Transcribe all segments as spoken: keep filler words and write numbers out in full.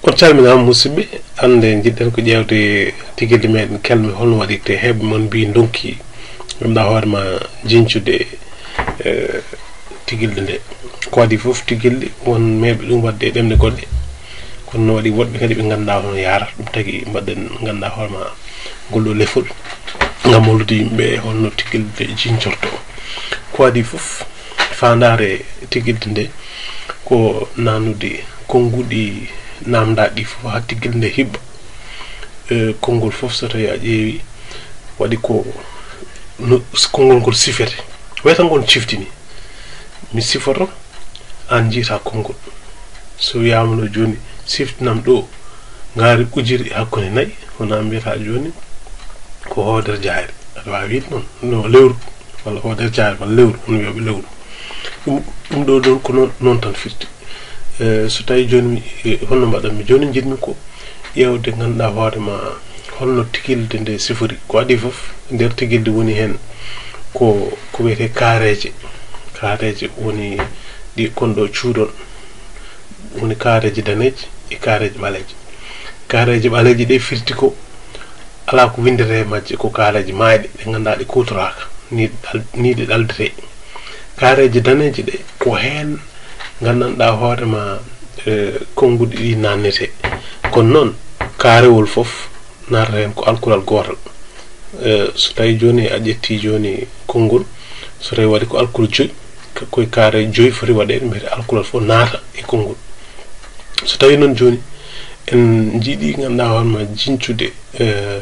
On calminaama, musidɓe. Hannde njiɗ-ɗen ko ƴeewde tigilde meeɗen kelme, holno waɗirtee. Heewɓe mon mbii ndonki, ngannduɗaa hoore ma, jiñcude, eh, tigilde nde. Ko adii fof, tigilde, won meeɓe ɗum waɗde e ɗemɗe goɗɗe. Kono no waɗi woɗɓe kadi ɓe ngannduɗaa hono yaarata. Ɗum tagi mbaɗɗen, ngannduɗaa hoore ma, ngol ɗoo lefol, ngam hollude yimɓe holno tigilde jiñcortoo. Ko adii fof, faandaare tigilde nde ko naatnude konnguɗi naamndaaɗi ɗi fof haa tigilde nde hiɓɓa. Eh, konngol fof, so tawii a ƴeewi, waɗi ko no konngol ngol sifete. Wayata ngon cifti ni. Mi sifoto, aan njiytaa konngol. So wiyaama no jooni, siftinam ɗo ngaari ujiri e hakkunde nayi, wonaa mbiyata jooni ko hoodere jaayre. Aɗa waawi wiide noon, no lewru, walla hoodere jaayre, walla lewru, won wiyooɓe lewru. Ɗum, ɗum ɗo ɗon ko noon, noon tan firti. Eh, so tawii jooni mi, eh, holno mbaɗan mi? Jooni njiɗmi ko ƴeewde, ngannduɗaa hoore ma, holno tigilde nde sifori. Ko adii fof, nder tigilde woni heen ko, ko wiyetee kaareeje. Kaareeje woni ɗi kon ɗo cuuɗon. Woni kaareeje daneeje e kaareeje ɓaleeje. Kaareeje ɓaleeje ɗe firti ko alaa ko winndetee e majje, ko kaareeje maayɗe ɗe ngannduɗaa ɗe kuutoraaka, ni ɗe ɗal-, ni ɗe ɗaldetee. Kaareeje daneeje ɗe ko heen nganndanɗaa hoore ma, eh, konnguɗi ɗi naatnetee. Kono noon, kaarewol fof naatata heen ko alkulal gootal. Eh, so tawii jooni a ƴettii jooni konngol, so tawii waɗi ko alkule joyi, ko e kaare joyi foti waɗeede, mbiyete alkulal fof naata e konngol. So tawii noon jooni en njiɗii, ngannduɗaa hoore ma, jiñcude, eh,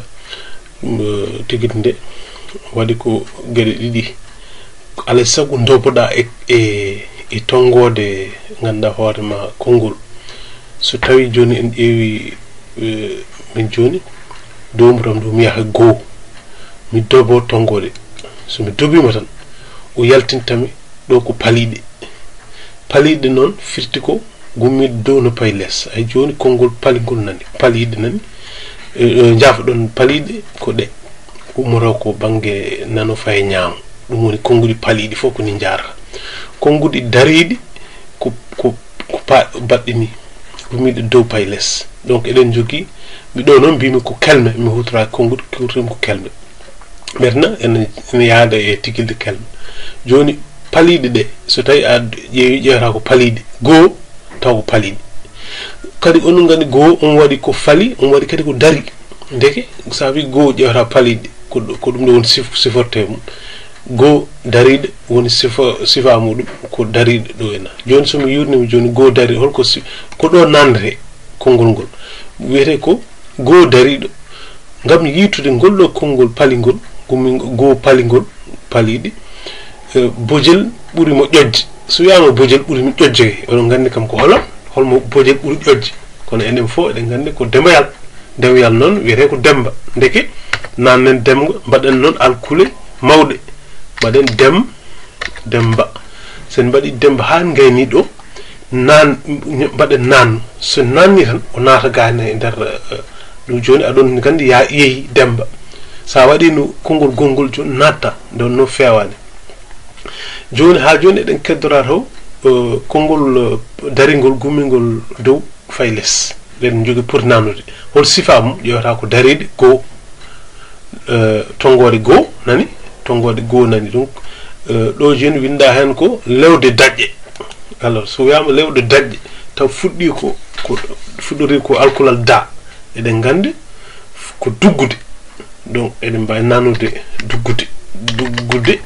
tigilde nde, waɗi ko geɗe ɗiɗi. Alaa e sago ndoboɗaa e, e, e tonngoode, ngannduɗaa hoore ma, konngol. So tawii jooni en ƴeewi, eh, min jooni, dowmuram ɗo mi yaha goo, mi dobo tonngoode. So mi dobiima tan, o yaltinta mi ɗo ko paliiɗe. Paliiɗe noon firti ko gummiiɗo dow no payi les. Hay jooni konngol palingol nani, paliiɗe nani, eh, eh, njaafo-ɗon, paliiɗe ko ɗe ummotoo ko bannge nano faye ñaamo. Ɗum woni konnguɗi paliiɗi fof ko ni njaarata. Konnguɗi dariiɗi ko, ko, ko pa-, baɗɗe ni, gummiiɗe dow payi les. Donc eɗen njogii, mi ɗo noon mbimi ko kelme, mi huutoraaki konnguɗi, huutorii ko kelme. Maintenant ene, ene yaada e tigilde kelme. Jooni paliiɗe ɗe, so tawii a ƴeewi, ƴeewata ko paliiɗe goo, taw ko paliiɗe. Kadi onon nganndi goo on waɗi ko fali, on waɗi kadi ko dari. Ndeke so a wii goo ƴeewata paliiɗe, ko ɗo, ko ɗum ɗo woni sif-, siforte mum. Goo dariiɗo woni sifa, sifa muɗum ko dariiɗo ɗo ena. Jooni so mi yuurnima jooni goo dariiɗo, holko si-, ko ɗo naatnetee konngol ngol. Wiyetee ko goo dariiɗo. Ngam yiitude ngol ɗo konngol palingol, gummi-, goo palingol, paliiɗi, eh, bojel ɓuri mo ƴoƴde. So wiyaama bojel ɓuri mo ƴoƴde, oɗon nganndi kam ko holo, holmo bojel ɓuri ƴoƴde. Kono enen fof eɗen nganndi ko dembayal. Dembayal noon wiyetee ko demba. Ndeke naatnen demga, mbaɗen noon alkule mawɗe. Mbaɗen dem-, demba. So en mbaɗii demba haa en ngaynii ɗo, naan-, mbaɗen naatnu. So naatnii tan, o naata gaa ne e nder, eh, ɗum. Jooni aɗon nganndi ya yehi demba. So a waɗiino konngol gonngol jooni naatta, nden no feewaani. Jooni, haa jooni eɗen keddora taw, eh, konngol, eh, daringol, gummingol dow fayi les. Eɗen njogii poti naatnude. Hol sifa mum? Ƴeewata ko dariiɗe goo. Eh, tonngoode goo nani, tonngoode goo nani. Donc, eh, ɗo jooni winndaa heen ko lewde daƴƴe. Alors, so wiyaama lewde daƴƴe, taw fuɗɗii ko, ko, fuɗɗorii ko alkulal da. Eɗen nganndi ko duggude. Donc, eɗen mbaawi naatnude duggude. Duggude.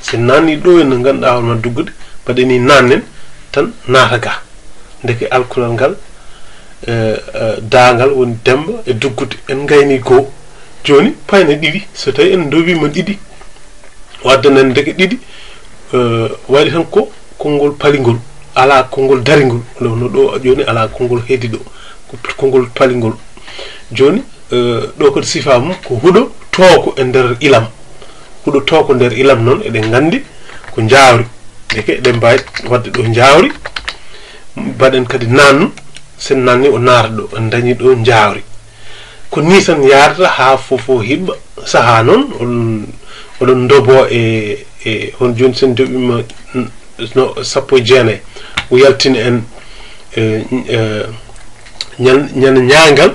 So naatnii ɗo, ene ngannduɗaa hoore ma duggude, mbaɗen ni naatnen, tan naata ga. Ndeke alkulal ngal, eh, eh, daangal woni demba e duggude. En ngaynii goo. Jooni, payne ɗiɗi, so tawii en ndowiima ɗiɗi, o addanan ndeke ɗiɗi, eh, waɗi tan ko konngol palingol, alaa konngol daringol. Ɗo, no ɗo jooni alaa konngol heedi ɗo, ko konngol palingol. Jooni, eh, ɗo kadi sifa mum ko huɗo tooko e nder ilam. Huɗo tooko nder ilam noon, eɗen nganndi ko njaawri. Ndeke eɗen mbaawi waɗde ɗo njaawri, mbaɗen kadi naatnu, so en naatnii o naata ɗo, en dañii ɗo njaawri. Ko nii tan yahrata haa fof o hiɓɓa. Sahaa noon, on, oɗon ndobo e, e, on jooni so en ndoɓiima, n-, no sappo e jeenayi, o yaltina en, eh, eh, Ñal-, ñande ñaangal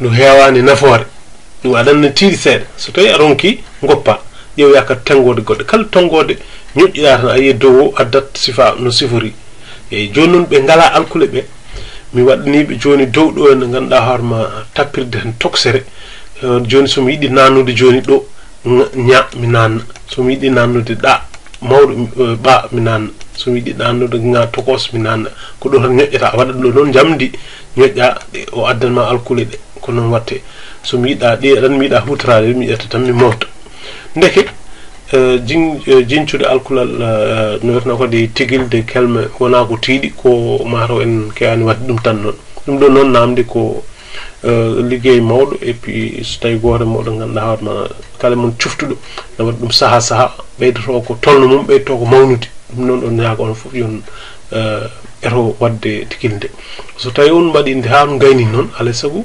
no heewaani nafoore. Ɗum adan no tiiɗi seeɗa. So tawii a ronkii, ngoppaa. Ƴeew yaakaar tonngoode goɗɗe. Kala tonngoode ñoƴƴuɗaa tan, a yiyii dow o addat sifaa no siforii. Eyi, jooni noon ɓe ngalaa alkule ɓe. Mi waɗanii ɓe jooni dow ɗo en ngannduɗaa hoore ma tappirde tan toksere. Eh, jooni so mi yiɗi naannude jooni ɗo, ŋ-, ña, mi naanna. So mi yiɗi naannude ɗa, mawɗo, eh, ɓa, mi naanna. So mi yiɗi naannude ŋa, tokos, mi naanna. Ko ɗo tan ñoƴƴata. Waɗa ɗo noon njamndi, ñoƴƴa, ɗe, o addan ma alkule ɗe. Ko noon waɗte. So mi yiɗaa ɗe, aɗa mi yiɗaa huutoraade, mi ƴetta tan, mi moofta. Ndeke, eh, jin-, eh, jiñcude alkulal, eh, no wiyeteno kadi tigilde kelme, wonaa ko tiiɗi, ko mataw en keewaani waɗde ɗum tan noon. Ɗum ɗo noon namdi ko, eh, liggey mawɗo, et puis so tawii gooto e mooɗon ngannduɗaa hoore ma, kala mon cuftuɗo, ne waɗa ɗum saha saha, ɓeydoto ko tolno mum, ɓeydoto ko mawnude. Ɗum noon ɗon ñaago on fof yon, eh, eto waɗde tigilde. So tawii on mbaɗi nde haa on gayni noon, alaa e sago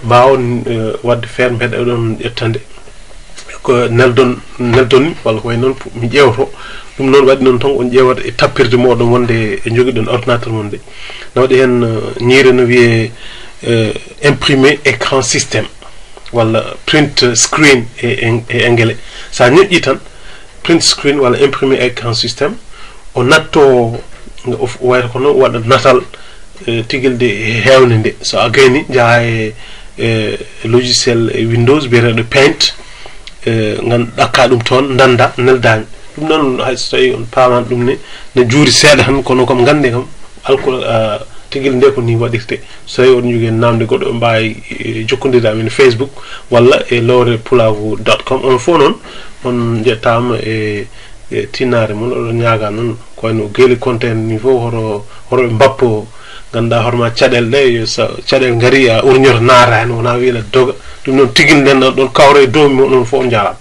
mbaawon, eh, waɗde feere mbeɗa ɗon ƴettande. Ko neldon, neldon ni, walla ko wayi noon, mi ƴeewto. Ɗum noon waɗi noon tan on ƴeewata e tappirde mooɗon wonde e njogiɗon ordinateur mon nde. No waɗi heen, eh, ñiire no wiyee, eh, imprimé écran système, walla print screen e, e, e engele. So a ñoƴƴii tan, print screen walla imprimé écran système, o natto, o f-, wayata kono waɗa natal, eh, tigilde heewnde nde. So a gayni, njaha e, e logiciel e Windows biyeteeɗo Paint, eh, ngan ɗakka ɗum toon, ndannda, neldaani. Ɗum noon, hay so tawii on paamaani ɗum ne, ne juuri seeɗa tan, kono kam nganndi kam, alkol, ah, tigilde nde ko nii waɗirte. So tawii oɗon njogii heen naamnde goɗɗo, ɓe mbaawi, eh, jokkondirde amen e Facebook walla e lowre pulaagu dot com. On fof noon, on njettaama e, e tinnaare mon, oɗon ñaagaa noon, ko wayno geeli konte en nii fof, hoto, hoto ɓe mbappo, ngannduɗaa hoore ma caɗeele ɗe, yo sa-, caɗeele ngarii, a urñoto naata heen, wonaa wiya ene doga. Ɗum noon tigilde nden ɗon kawra e dow mum, onon fof on njaaraama.